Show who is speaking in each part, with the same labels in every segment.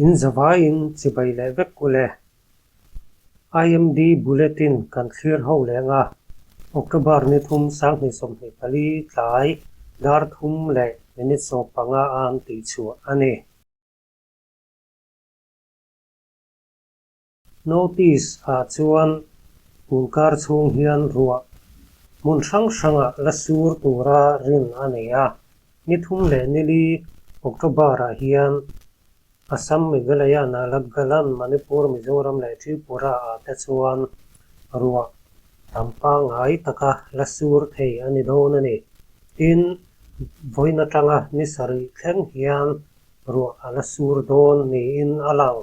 Speaker 1: In zavaiin chibai leh vek ule. IMD Bulletin kan thlir ho leng a, October ni thum 2024 tlai dar thum leh minute 15 a an tihchhuah a ni. Notice ah chuan tunkar chhung hian ruah hmun hrang hrangah la sur tura rin a nei a. Ni thum leh nili October ah hian Assam, Meghalaya, Nagaland, Manipur, Mizoram leh Tripura ah te chuan ruah tam pangngai taka la sur thei a ni dawn a ni. Tin, vawiin atanga ni sarih thleng hian ruah a la sur dawn niin a lang.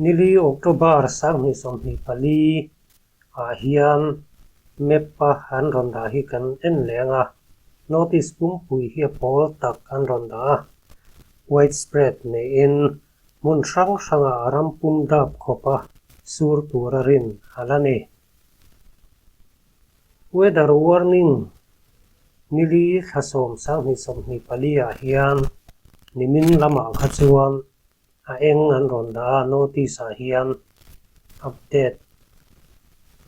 Speaker 1: Nili October 2024 ah hian map a an rawn dah hi kan en leh ang a, notice pumpui hi a pawl tak an rawn dah a, widespread neiin hmun hrang hrangah ram pum dap khawpa sur tura rin a la ni. Weather warning nili thla sawm 2024 ah hian nimin lamah kha chuan a eng an rawn dah a, notice ah hian update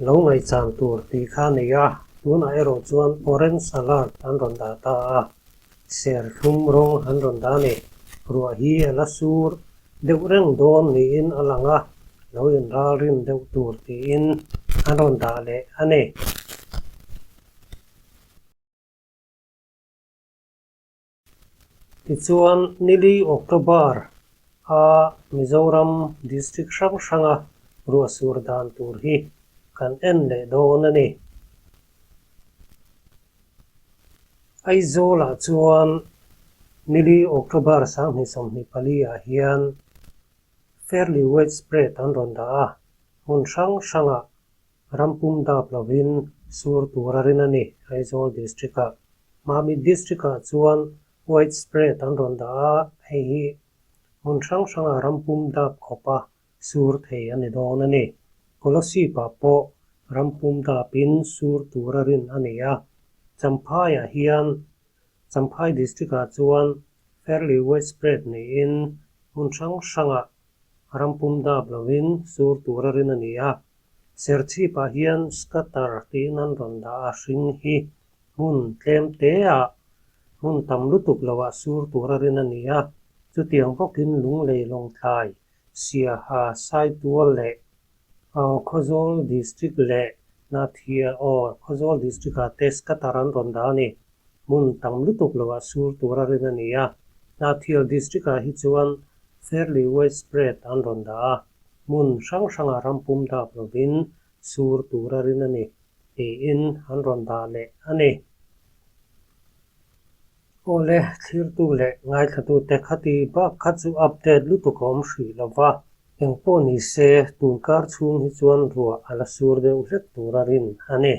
Speaker 1: lo ngaihchan tur tih kha a nei a, tunah erawh chuan orange alert an rawn dah ta a, serthlum rawng an rawn dah a ni. Ruah hi a la sur deuh reng dawn niin a lang a, lo inralrin deuh tur tiin an rawn dah leh a ni. Tichuan, nili October a Mizoram district hrang hranga ruahsur dan tur hi kan en leh dawn a ni. Aizawlah chuan nili October 2024 ah hian fairly widespread an rawn dah a, hmun hrang hrangah ram pum dap lovin sur tur a rin a ni Aizawl district-ah. Mamit district-ah chuan widespread an rawn dah a, hei hi hmun hrang hrangah ram pum dap khawpa sur thei a ni dawn a ni. Kolasib-ah pawh ram pum dapin sur tur a rin a ni a, Champhaiah hian Champhai district-ah chuan fairly widespread niin hmun hrang hrangah ram pum dap lovin sur tur a rin a ni a. Serchhip-ah hian scatter tiin an rawn dah a, hring hi hmun tlem teah hmun tam lutuk loah sur tur a rin a ni a. Chutiang bawkin Lunglei Lawngtlai, Siaha, Saitual leh Khawzawl District leh Hnahthial aw Khawzawl District-ah te scatter an rawn dah a ni. Hmun tam lutuk loah sur tur a rin a ni a. Hnahthial District-ah hi chuan fairly widespread an rawn dah a, hmun hrang hrangah ram pum dap lovin sur tur a rin a ni tiin an rawn dah leh a ni. Awle, thlirtu leh ngaithlatute khati bak kha chu update lutuk a awm hrih lo va, engpawh ni se, tun kar chhung hi chuan ruah a la sur deuh hlek tur a rin a ni.